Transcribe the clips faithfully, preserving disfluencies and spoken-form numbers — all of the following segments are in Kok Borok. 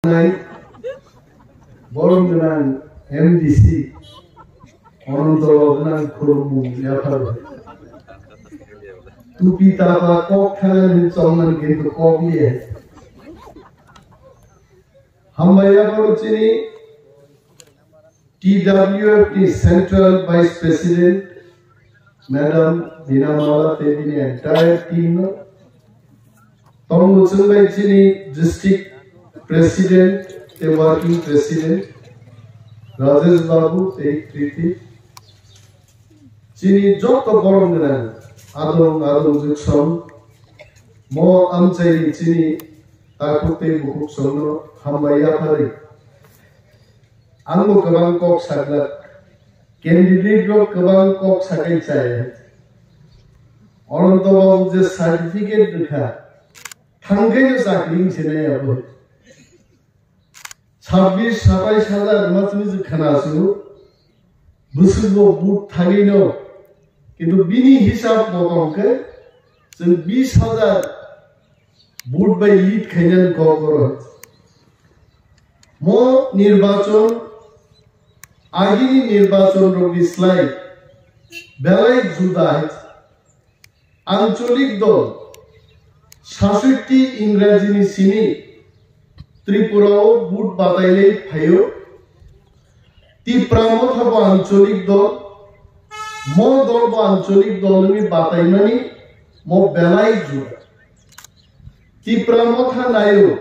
Nai, borom gwnang M D C, Ononto gwnang khulumung yaphar. Tupi tapa kok thana ni chongman kintu kok liya. Hambai yaphar chini T W F ni Central Vice President, Madam Bina Mala tei bini entire team no. Tongo chwng bai chini District President tei Working President, Rajesh Babu tei Kriti. Chini joto borom gwnang adong adong jwk song mo amchaini chini takhuk tei bukhuk songno hambai yaphari. Ang bo kwbang kok saglak, candidate rok kwbang kok sakai chaya. Ononto Babu je certificate rwkha, thangkhe je chakri wngse nai abo. Sabbish satais hajar ma chini je khana su, bwswk bo vote thangwi no, kintu bini hisab bo tongkhe chwng bis hajar vote bai lead khainani kok oro. Mo nirbachon, agini nirbachon rokni slai belai juda hai. Ancholik dol, sasoitti Ingrajini simi Tripura o vote batailai phaio. Tipra Motha bo ancholik dol, mo dol bo ancholik dol wngwi bataimani mo belai juda. Tipra Motha naio,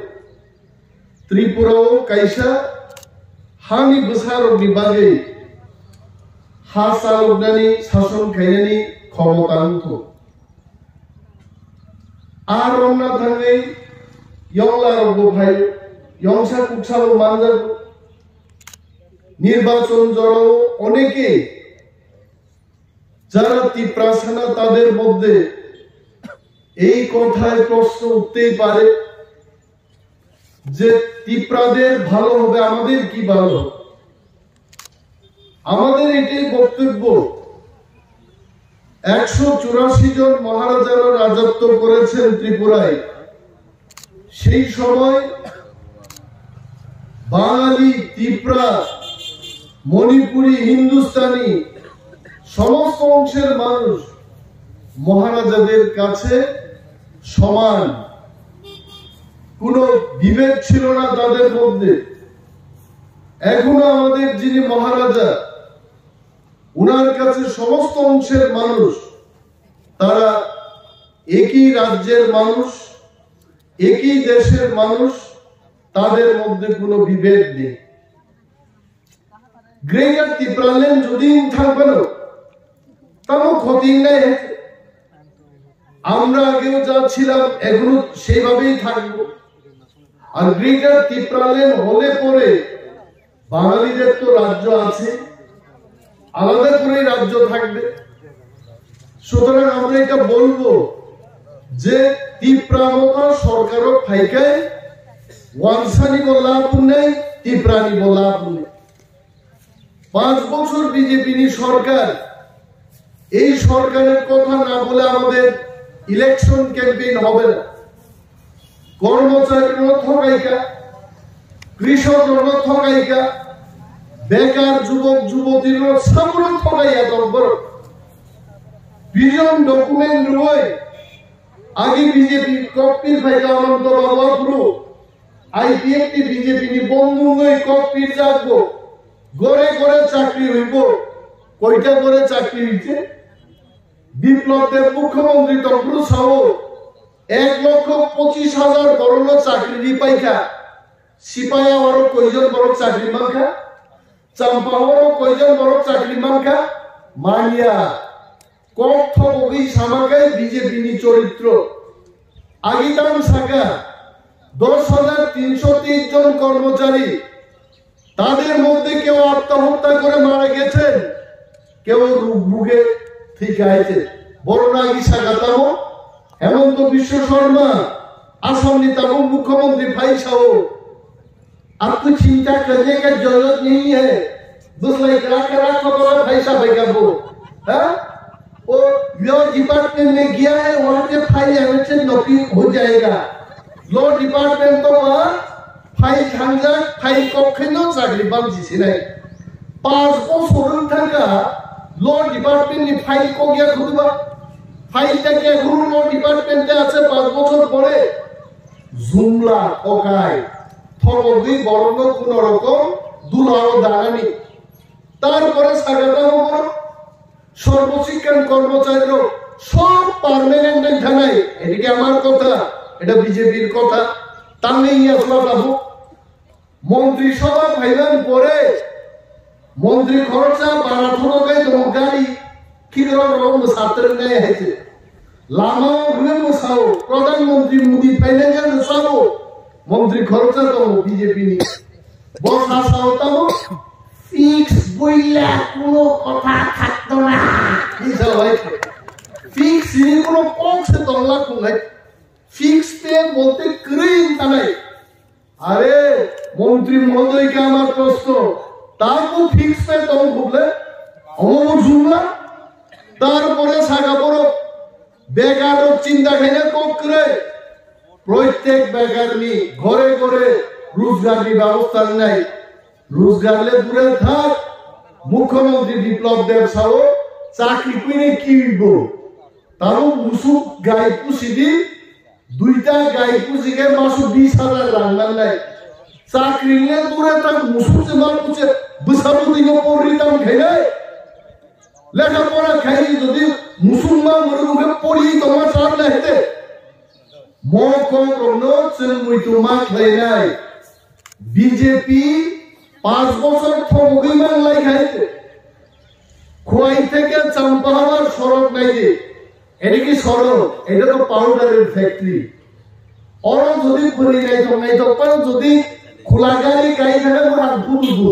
Tripura o kaisa hani bwsarokni bagwi ha chaloknani, sason khainani khomota wngkho. A romna thangwi yonglarokbo phai, yongsa kuksabo manjago. Nirbachon jorao oneke যারা তিপ্রাসা না, তাদের মধ্যে এই কথায় প্রশ্ন উঠতেই পারে যে তিপ্রাদের ভালো হবে, আমাদের কি ভালো হবে? আমাদের এটাই বক্তব্য, একশো চুরাশি জন মহারাজারা রাজত্ব করেছেন ত্রিপুরায়। সেই সময় বাঙালি, তিপ্রা, মণিপুরি, হিন্দুস্তানি সমস্ত অংশের মানুষ মহারাজাদের কাছে সমান, কোনো বিভেদ ছিল না তাদের মধ্যে। এখনো আমাদের যিনি মহারাজা, ওনার কাছে সমস্ত অংশের মানুষ, তারা একই রাজ্যের মানুষ, একই দেশের মানুষ, তাদের মধ্যে কোনো বিভেদ নেই। গ্রেটার টিপ্রাল্যান্ড যদি থাকবে না, তারও ক্ষতি নেই। আমরা আগেও যা ছিলাম, এখনো সেইভাবেই থাকবো। আর গ্রেটার টিপ্রাল্যান্ড হলে পরে বাঙালিদের তো রাজ্য আছে, আলাদা করে রাজ্য থাকবে। সুতরাং আমরা এটা বলবো যে তিপ্রা মথা সরকারও ফাইকায়, ওয়ানসানি বলা আপন নেই, তিপ্রানি বলা আপন নেই। পাঁচ বছর বিজেপি নি সরকার, এই সরকারের কথা না বলে আমাদের ইলেকশন ক্যাম্পেইন হবে না। কর্মচারীরও ঠকাইকা, কৃষকরও ঠকাইকা, বেকার যুবক যুবতীরও সামনে ঠকাইয়া দরবার। ভিজন ডকুমেন্ট রয়ে আগে বিজেপি কপি ফাইকা অনন্ত বাবু আফরু, আইপিএফ টি বিজেপি নি বন্ধু নই কপি জাগবো, ঘরে ঘরে চাকরি হইব। কয়টা ঘরে চাকরি হইছে? বিপ্লব দেব মুখ্যমন্ত্রী তখন সাও এক লক্ষ পঁচিশ হাজার বড় চাকরি পাইকা। সিপাহী আরো কয়জন বড় চাকরি মানকা? চাম্পাহাওরও কয়জন বড় চাকরি মানকা? মানিয়া। কত বগি সামাকাই বিজেপি নি চরিত্র। আগে দাম সাকা দশ হাজার তিনশো তেইশ জন কর্মচারী, তাদের মধ্যে কেউ আত্মহত্যা করে মারা গেছেন, কেউ রোগ ভুগে ঠিক আছে। বড় নাগি সাকাতামো হেমন্ত বিশ্ব শর্মা, আসাম নেতামো মুখ্যমন্ত্রী ফাইসাও, आपको चिंता करने का जरूरत नहीं है। Bwslai kwrak kwrak kotor phaisa bai kha bo. Ha? वो लॉ डिपार्टमेंट में गया है, वहां से फाइल एमएचए नौकरी हो जाएगा। लॉ डिपार्टमेंट तो वहां File thangjak, file kok khaino chakri bamchi sinai. Panch bochor wng thangkha, law department ni file kok ya khutuba. File ta khe huru law department te ache panch bochor pore. Jumla kokai. Thongogwi borokno kuno rokom dulao danani. Tarpore sagata borok সর্বশিক্ষণ কর্মচারীরও সব পার্মানেন্ট থানায়, এদিকে আমার কথা, এটা বিজেপির কথা, তাহলে ইয়া শোনা যাবো। মন্ত্রিসভা ফাইনাল পরে মন্ত্রী খরচা বাড়া থমকাই তো গাড়ি কি করে রকম ছাত্র নেয় হয়েছে। লামা উঠলে মশাও, প্রধানমন্ত্রী মোদি ফাইনাল যাবে সাবো, মন্ত্রী খরচা তো বিজেপি নি। বসা সাও তাবো, ফিক্স বইলা কোনো কথা থাকতো না। Isa wai. Fix ni কোনো পক্ষে তল্লা কোনাই। ফিক্স পে বলতে ক্রেন তানাই। আরে, মন্ত্রী মহোদয়কে আমার প্রশ্ন, তার তো ফিক্স পে তল খুবলে, অমর জুমলা, তারপরে সাগা বড় বেকার চিন্তা খাইলে কোক করে, প্রত্যেক বেকার নি ঘরে ঘরে রোজগার নি ব্যবস্থা নাই। রোজগার লে দূরে থাক, মুখ্যমন্ত্রী বিপ্লব দেব সাহু চাকরি পেয়ে কি হইব? তারও মুসুক গাই পুষি দি, দুইটা গাই পুষি গে মাসু বিশ হাজার রাং নাই। চাকরি লে দূরে থাক, মুসুক যে মা পুষে, বুসাবু দিকে পড়ি তাম খাইলে। লেখাপড়া খাই যদি মুসলমান মরে মুখে পড়ি তোমার চাপ লেখতে। মকরনো চুল মুইতু মাখলাইনাই। বিজেপি পাঁচ বছর থমগই মানলাই খাইতে। খোয়াই থেকে চাম্পাহাওয়ার সড়ক নাই যে। এটা কি সড়ক? এটা তো পাউডারের factory. Oro jodi bwrwi naithok naithok phano jodi khula gari kai thangkhe bwrang phuru bu.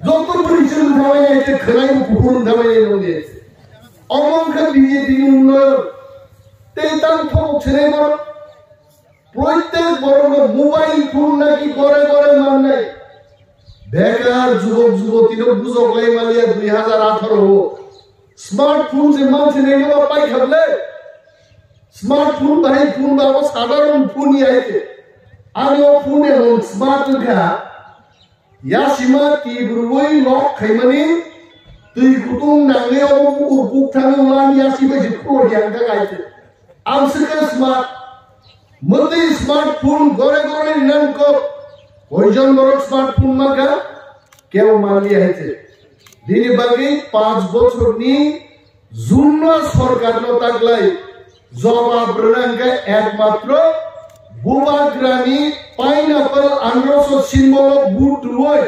Joto bwrwi chwng thabai nai khe khwlai bo kuphuru thabai nai nongni. Omo wngkha B J P ni unnoyon. Tei tang thok swnai borok. Proitek borokno mobile phone naki gore gore mannai. Bekar jugok jugotino bujok lai maliya dui hajar atharo o. Smartphone se manse nai no pai khable. Smartphone bahai phone ba abo sadharon phone ni aike. Ani o phone emon smart wngkha. Yasima tibrui lock khaimani twi kutung nangle o bukur kuk thangwi lan yasi bai se phone yang ka kaite. Ang se ka smart. Mwtwi smartphone gore gore nang kok. Koijon borok smartphone maka? Kebo manliya hai se. Bini bagwi panch bochorni jumla sorkarno taklai jobab rwna hwnkhe ekmatro Bubagrani pineapple androso symbol o vote rwui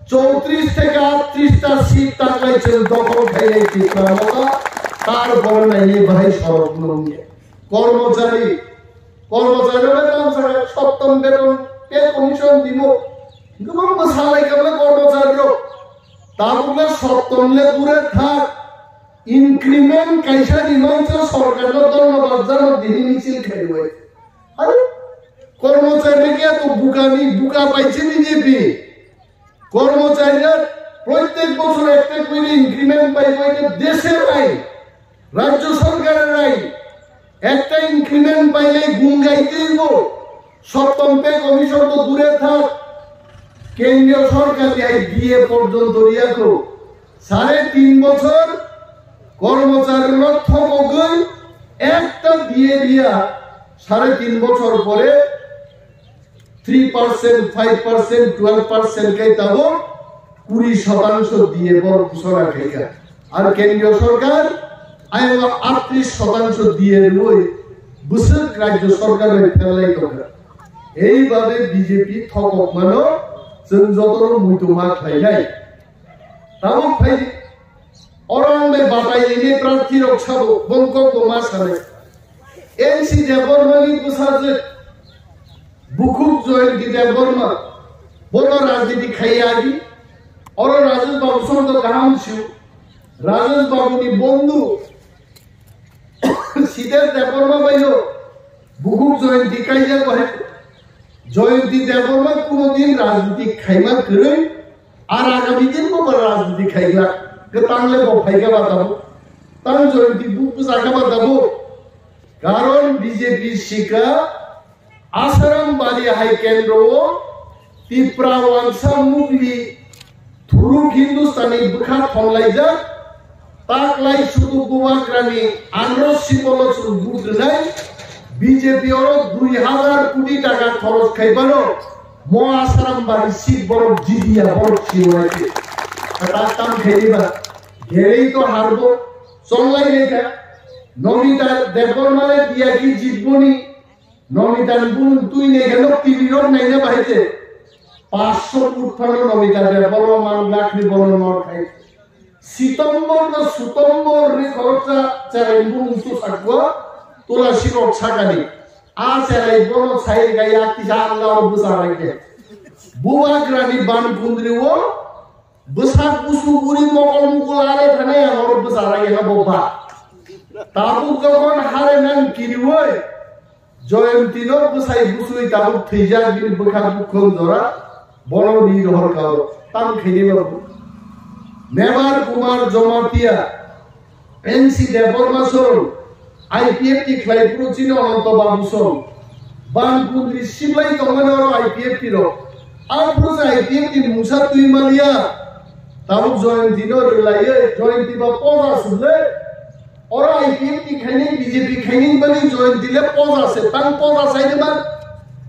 chowtris theke aatris ta seat taklai chwng dokhol khainai Tipra Motha, tarpor nainai bahai sorok nungya. Kormochari, kormochari rok tamo saka soptom beton pay commission dimo. Gabang bwsa lai kha bwle kormochari rok. Tabukle soptom le dure thak. Increment kaisa rimang cha sorkar no dhonnobad jano dini michil khairoi. Are kormochari rok ya to bukani buka paise B J P. কর্মচারীরা প্রত্যেক বছর একটা করে ইনক্রিমেন্ট পাই, পাইতে দেশের আইন, রাজ্য সরকারের আইন, একটা ইনক্রিমেন্ট পাইলে গুণ গাইতে হইব। সপ্তম পে কমিশন তো দূরে থাক, কেন্দ্রীয় সরকার এই ডিএ পর্যন্ত রিয়াকো সাড়ে তিন বছর কর্মচারীর অর্থ বগল একটা দিয়ে দিয়া সাড়ে তিন বছর পরে three percent, five percent, twelve percent kai tabuk kuri shotangsho diye borok kusora khaikha. Ar kendriyo sorkar ayang aatris shotangsho diye rwui bwswk rajyo sorkar bai pherlai tongkha. Eibabe B J P thokokmano chwng jotono muitu ma khlainai. Tabuk phai Oro ang bai batai nini prarthi rok sabo, bongkok bo ma sanai. N C Debbarma ni bwsajwk, Bukhuk Jayanti Debbarma, bono rajniti khaiya di. Oro Rajesh Babu song to kaham siu. Rajesh Babu ni bondhu, Siddharth Debbarma bai no, Bukhuk Jayanti kaijak bahai. Jayanti Debbarma kuno din rajniti khaima kwrwi, ar agami din bo ba rajniti khaigla. Kwtang le bo phaikha ba tabuk. Tang Jayanti buk bwsa kha ba tabuk. Karon B J P sikha Asaram Bari Hai Kendro o Tipra wangsa mukli thuruk Hindustani bwkha thomlaijak, taklai sudu bubagrani andro sibolo chwng budrwnai, B J P oro dui hazar koti taka khoros khaibano, mo Asaram bari seat borok jidiya borok siwai khe. Kata tam khaiba, gelei to harbo, chonglai lekha, Nomita Debbarma le diya ki jitboni, Nomita ni bumung twi nei khe nok T V rok naina bahai se. Panchsho foot phano Nomita Debbarma man lakh ni bono nor khai. Sitombor no Sutombor ni khoroksa cherai bumung tu sakwa tula sirok sakani. A cherai bono sai ga yak tisa Allah o bwsa rai khe. Bubagrani ban kundri o bwsak busu buri mokol mukul are thane ang oro bwsa rai khe bo ba. Tabuk jokhon hare nang kiriwoi Joyantino bwsai bwswi tabuk thwijak bini bwkha bukhung jora bono ri rohor kao tam khaini babu. Mebar Kumar Jamatia, N C Debbarma song, I P F T khlai phuru chini Ananto Babu song, Ban Kundri siblai tongmani oro I P F T rok. Aphuru se I P F T mungsa twi maliya, tabuk Joyantino rwlaiwi Joyanti ba poja suble. Oro I P F T khaini, B J P khaini bani Joyanti le poja se, tang poja sai de man.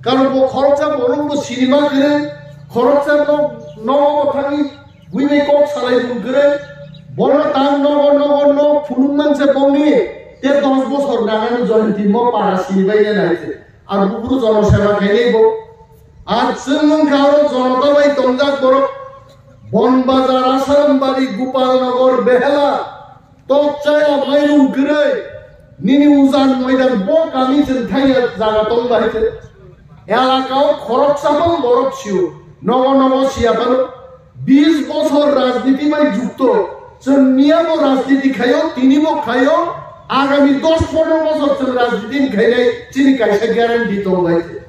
Karon bo khoroksa borok bo sinima kwrwi, khoroksa no, nogo bo thangwi, buini kok salai bun kwrwi. Bono tang nogo, nogo, no phunuk man se bongni, te dos bosor nangani Joyanti mo para sinibai ne nai se. Ar buburu jono seba khaini bo. Ar chwng wngkha oro jonota bai tongjak borok. Bonbazar, Asarambari, Gopalnagar, Behela, Tokchaya mairung kwrwi, nini ujan moidan bo kami chwng thaiya jaga tong bai khe. Elaka o khoroksa bang borok sio, nogo nogo siya phano. Bis bosor rajniti bai jukto, chwng miya bo rajniti khaio, tini bo khaio, agami dos pondro bosor chwng rajniti khainai chini kaisa guarantee tong bai khe.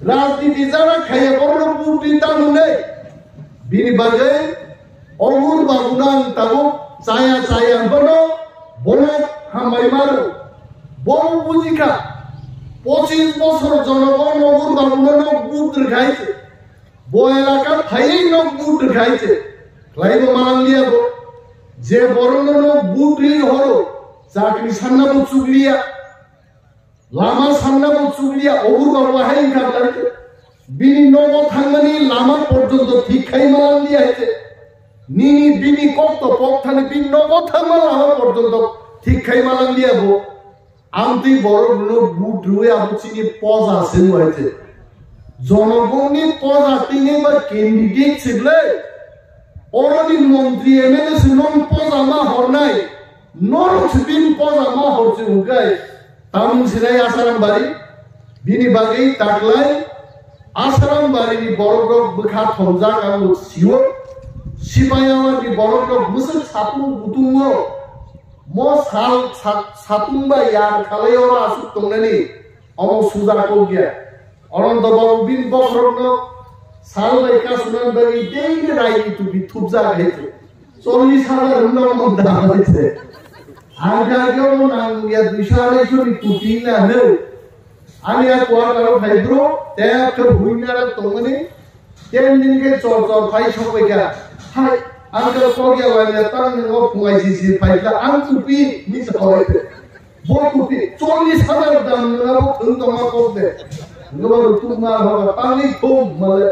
Rajniti jara khaiya borok bukti tamo nei. Bini bagwi Ogur Babu nang tabuk chaya chaya bono bono hambai maro. Bo bujikha, pochis bosor jonogo Ogur Babu no nok buk rwkhai se. Bo elaka phaiwi nok buk rwkhai se. Khlaibo manang liya bo. Je borok no nok buk ri horo, chakri sanna bo chukliya. Lama sanna bo chukliya, Ogur Babu hai wngkha bwlai khe. Bini nogo thangmani lama porjonto thik khai ma lang liya hai se. Nini bini kok to pok thani bini nogo thangma lama porjonto thik khai ma lang liya bo. Amtwi borok no but rwi abo chini poja se wng hai se. Jonogongni poja tini ba candidate se bwlai. Oroni montri M L A se nong poja ma hornai. Norok se bini poja ma horse hwnkhe tamung sinai Asaram bari. Bini bagwi taklai Asaram barini borok rok bwkha thomjak ang sio. Sipaiyawani borok rok bwswk satung butungo mo sal sat- satung bai yar khalai oro aswk tongnani omo suja kok ya. Ananto Babu bini bokhorokno sal bai kasunani bagwi daily raini tupi thupjak hai se. Chollish hajar hwnwi omo dam hai se. Ang kha khe omo nang ya duisho arai sho ni tupi na hwnwi. Ani a quarter o phai bro, te khe bui nara tongmani, ten din khe chor chor phai sok bai kha. Hai, ang khe kok ya lai ya tang nungo phungai si si phai kha, ang tupi ni sa hoi. Bo tupi chollish hajar dam nungabo thwng tongma kok de. Nungabo rutuk ma hoga tangwi thum male.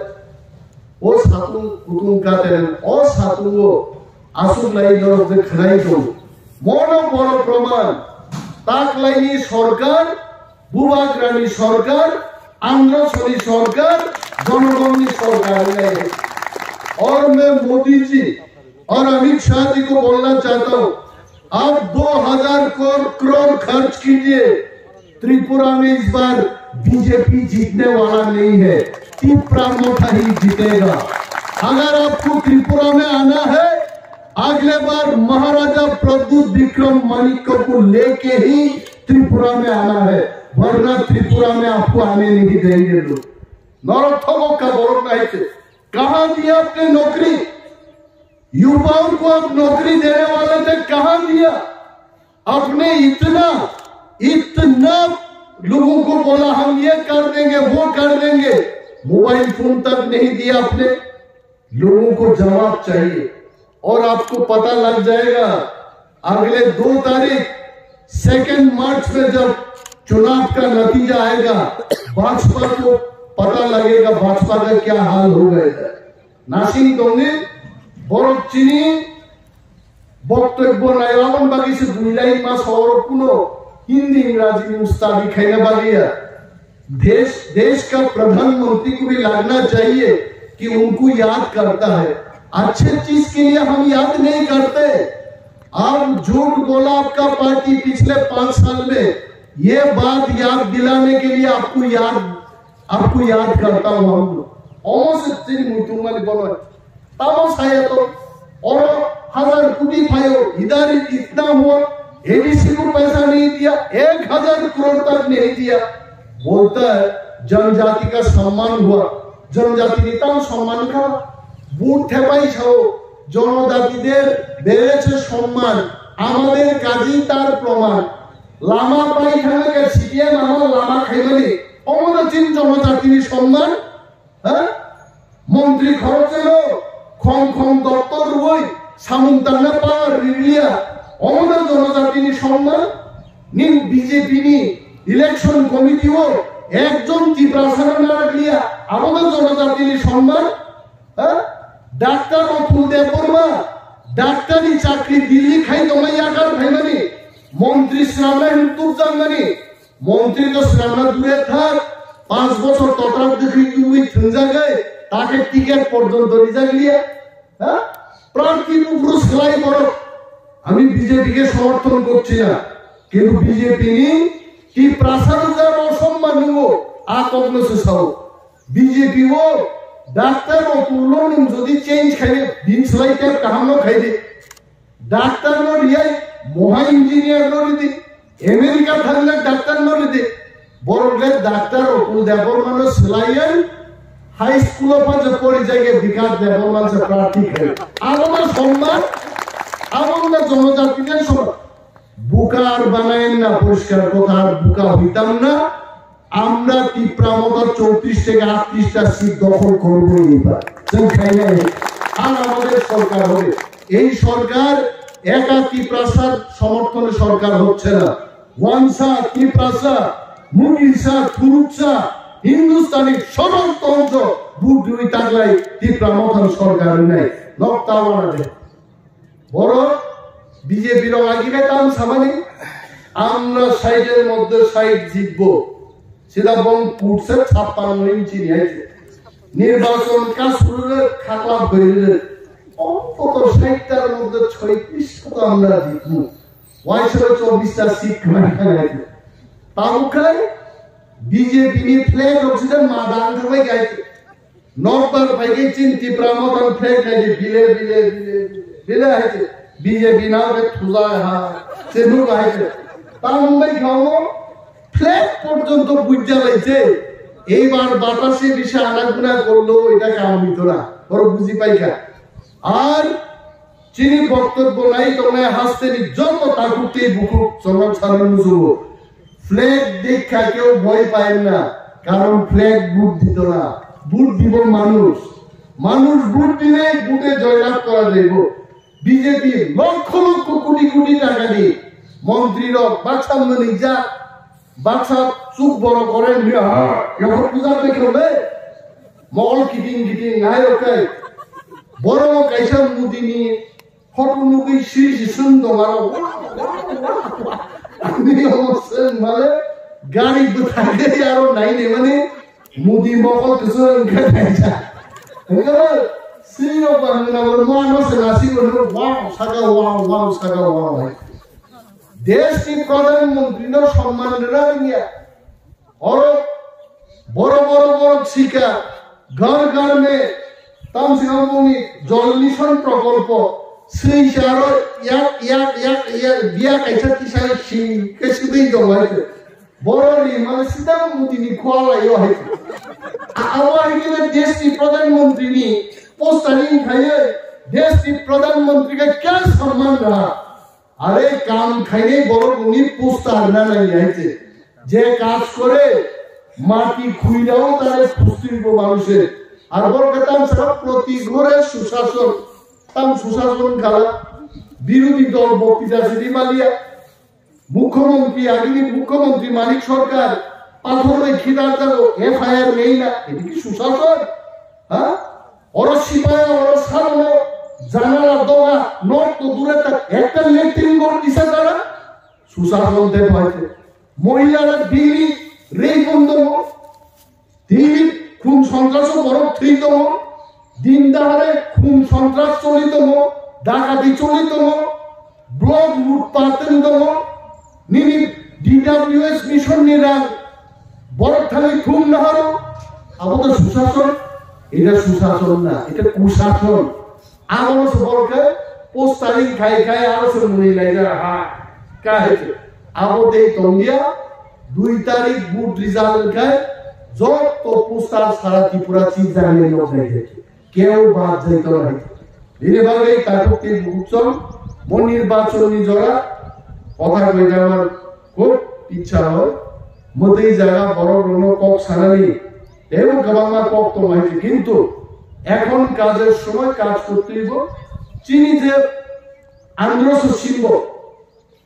O satung kutung katen o satungo aswk lai norok de khwnai tong. Mono boro proman. Taklaini sorkar, Bubagrani sorkar, Andhra Soni sorkar, Jonogonni sorkar hinai. और मैं मोदी जी और अमित शाह जी को बोलना चाहता हूँ, आप दो हज़ार करोड़, करोड़ खर्च कीजिए, त्रिपुरा में इस बार बीजेपी जीतने वाला नहीं है, तिप्रा मोथा ही जीतेगा। अगर आपको त्रिपुरा में आना है, अगले बार महाराजा प्रद्युत विक्रम माणिक्य को लेके ही त्रिपुरा में आना है, वरना त्रिपुरा में आपको आने नहीं देंगे लोग। नरक थोको का बोलना है। कहाँ दिया आपने नौकरी? युवाओं को आप नौकरी देने वाले थे, कहाँ दिया? आपने इतना, इतना लोगों को बोला, हम ये कर देंगे, वो कर देंगे। मोबाइल फोन तक नहीं दिया आपने। लोगों को जवाब चाहिए और आपको पता लग जाएगा अगले दो तारीख, सेकेंड मार्च में जब चुनाव का नतीजा आएगा, भाजपा को पता लगेगा भाजपा का क्या हाल हो गया है। Nasing tongni borok chini boktobbo nai lamani bagwi se dui line mas horo kuno Hindi Ingraji ni ustadi khaina bagwi ya. देश, देश का प्रधानमंत्री को भी लगना चाहिए कि उनको याद करता है। अच्छे चीज के लिए हम याद नहीं करते। आप झूठ बोला आपका पार्टी पिछले पांच साल में, ये बात याद दिलाने के लिए आपको याद, आपको याद करता हूँ हम लोग। Omo se chini muitung mani bono. Tamo saya to, oro hazar koti phaio, idhar itna hua, A D C ko paisa nahi diya, ek hazar crore tak nahi diya. Bolta hai, janjati ka samman hua, janjati ni tam samman kha. Vote thepai sao, জনজাতিদের বেড়েছে সম্মান, আমাদের কাজেই তার প্রমাণ। Lama pai thangna ka C P M ama lama khaimani, omo da chini জনজাতির সম্মান. Ha? Montri khoroksa no khom khom doptor rwui samung tangna power riliya, omo da jonojatini somman. Ning B J P ni election committee o ekjon Tiprasa no narwkliya, abo da jonojatini somman. Ha? Doctor Atul Debbarma, doctor ni chakri Delhi khai tongma yakar phaimani, montri swnamnai hwn tukjakmani, মন্ত্রী তো স্নানা দূরে থাক, পাঁচ বছর তটরাজ্য কি তুই থুঞ্জাগে, তাকে টিকিট পর্যন্ত রিজার্ভ লিয়া, হ্যাঁ? প্রার্থী উপরে সেলাই করো। আমি বিজেপি কে সমর্থন করছি না, কিন্তু বিজেপি নি কি প্রাসাদ যার অসম্মান হবো, আ কখনো সে সাও। বিজেপি ও ডাক্তার ও তুলন যদি চেঞ্জ খাইলে, দিন সেলাই ট্যাব কাহামনো খাইলে, ডাক্তার নো রিয়াই, মহা ইঞ্জিনিয়ার নো রিদি, আমেরিকা থাকলে ডাক্তার নো রিদি, বরং ডাক্তার ও কুল দেবর মানুষ সিলাইয়েন, হাই স্কুল পাঁচ পড়ি জায়গায় বিকাশ দেবর মানুষ প্রার্থী করে। আমার সম্মান, আমার জনজাতিদের সম্মান। বুকার বানায়েন না পরিষ্কার কথা, আর বুকা হইতাম না। আমরা তিপ্রা মথা চৌত্রিশ থেকে আটত্রিশটা সিট দখল করবো এইবার। তো খাই নাই। আর আমাদের সরকার হবে। এই সরকার একা তিপ্রাসার সমর্থনে সরকার হচ্ছে না। ওয়ানসা, তিপ্রাসা, মুগিসা, থুরুকসা, হিন্দুস্তানি সমস্ত অংশ ভোট দুই তাগলাই তিপ্রা মথন সরকার নেই। নক্তা বানাবে। বড় বিজেপি রং আগে পেতাম সামানি, আমরা ষাটের মধ্যে ষাট জিতবো। সেটা বং কুটছে ছাপ্পান্ন ইঞ্চি নিয়েছে। নির্বাচন কাজ শুরু খাতা হইলে অন্তত ষাটটার মধ্যে ছয়ত্রিশটা তো আমরা জিতবো। ওয়াইসে চব্বিশটা সিট খাই খাই। তাও খাই বিজেপি নিয়ে ফ্ল্যাগ অক্সিজেন মা দান করে গাইছে। Nokbar phaikhe chini Tipra Motha flag naidi bile, bile, bile, bile, bile haise. B J P na ke thuja ha. Se nuk haise. Tambai khao flag porjonto bujja laise. Eibar batase bishe anaguna korlo, eta kam hoito na. Oro buji paikha. Ar chini boktobbo nai tongnai hasteni joto takhuk tei bukhuk chonok sanani muchungo. Flag dekha keu bhoi payen na, karon flag vote dito na, vote dibo manush. Manush vote dile vote-e joylav kora jaibo. B J P lokkho lokkho koti koti taka di montri rok baksa mwnwijak, baksa chuk boro kore, ha, yokho puja bai khole, mogol kiting kiting nai rok kai. Boro kaisa Modi ni photo nugwi siri si sung tong aro. Ani omo sung male gari bwthagwi aro nai ne mani Modi mokol kwchwng wngkha kaisa. Wngkha siri rok ba wngna bo mo ano se nasi bo no wow saka wow wow saka wow hai. Desh ni pradhan mantri no somman rwna rwngya. Oro boro boro boro sika, ghar ghar me, tamsika muni jol mission prokolpo, swi saro yak yak yak yak biya kaisa tisa si ke sidai jong hai. Boro ni mane sida Modi ni khwala yo hai. Awa hai ke desh ni pradhan mantri ni post ani khai, desh ni pradhan mantri ka kya samman raha? আরে কাম খাইনি বড় উনি পোস্টার না নাই আইছে যে কাজ করে মাটি খুইরাও তারে খুঁজতে হইব মানুষের। আর বড় কথা, আমি সারা প্রতি ঘরে সুশাসন, তাম সুশাসন খালা বিরোধী দল বক্তৃতা সেটি মালিয়া মুখ্যমন্ত্রী, আগামী মুখ্যমন্ত্রী মানিক সরকার পাথর রে খিদার যাবো, এফআইআর নেই না, এটা কি সুশাসন? হ্যাঁ, ওরা সিপাহী, ওরা সামনে জানালা দোয়া, নোট তো দূরে থাক, একটা লেট্রিন করে দিছে তারা। সুশাসন দেব হয়েছে। মহিলারা বিলি রেই বন্ধ, দিল্লি খুন সন্ত্রাস বড় থুইতম, দিন দাহারে খুন সন্ত্রাস চলিতম, ডাকাতি চলিতম, ব্লক লুটপাট চলিতম, নিনি ডিডাব্লিউএস মিশন নিরাং বড় থালি খুন নাহারো। আবো তো সুশাসন, এটা সুশাসন না, এটা কুশাসন। Abo se borok khe post tarik khai khai aro se mwnwi laijak ha. Kahai khe abo tei tongya dui tarik vote result khai joto poster sara Tripura chip jani nok jai jai. Keu bad jai to nai. Bini bagwi takhuk tei bukhuk chwng bo nirbachon ni jora kotha koi jaman khub ichha hoi. Mwtwi jaga borok rokno kok sanani teibo kwbangma kok tongo hai se, kintu ekhon kajer somoi kaj korteibo chini je androso simbo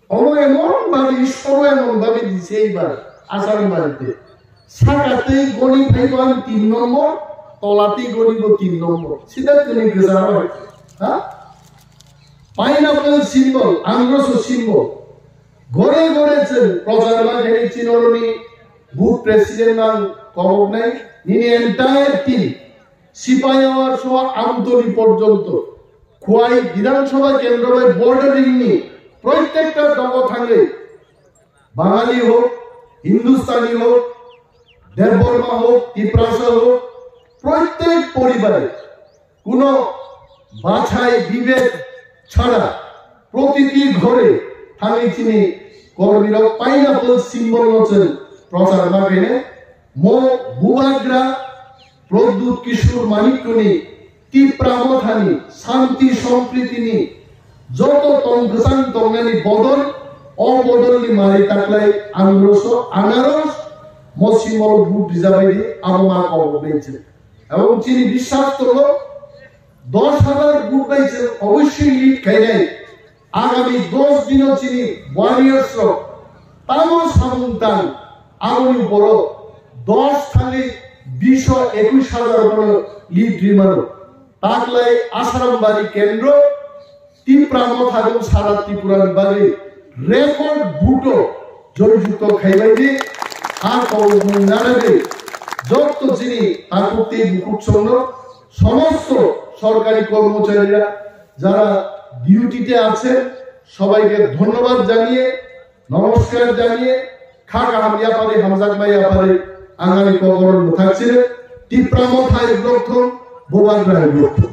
omo emon bhabe Ishworo emon bhabe dise eibar Asarambari te saka tei goni phaibo ang tin nombor, tola tei goni bo tin nombor, sida kwnwi kwcharo hai se, ha? Pineapple symbol, androso symbol. Gore gore chwng prochar ma khe chinoroni booth president mang koboknai nini entire team. Sipayawar soa Amtoli porjonto Khwai Bidhan Sabha kendro bai bordering ni proitekta dogo thangwi Bangali hok, Hindustani hok, Debbarma hok, Tiprasa hok, proitek poribare kuno bachai bibek chhara protiti ghore thangwi chini kormirok pineapple symbol no chwng prochar ma khaine mo bubagra Pradyut Kishore Manikyani Tipra Mothani Shanti Sompritini joto tong kwchang tongnani bodol o bodolni mari taklai androso anaros mo symbol booth rijabaidi abo ma kobok bengchwng. Ebong chini biswas tongo, dos hajar booth bai chwng obossoi lead khainai. Agami dos dino chini warriors rok tamo samung tang, aboni uporo dos thangwi biso ekush hajar bono lead rimano. Taklai Asarambari kendro Tipra Mothani sara Tripura ni bagwi record booth o joyjukto khaibaidi a kobokmung naragwi joto chini takhuk tei bukhuk chwngno somosto sorkari kormochari ra jara duty te ache sobaike dhonnobad janiye, nomoskar janiye, kha kaham yapari hamjakma yapari ang ani kokoro mwthakchire. Tipra Motha ek lok thung, Bubagra ek lok thung.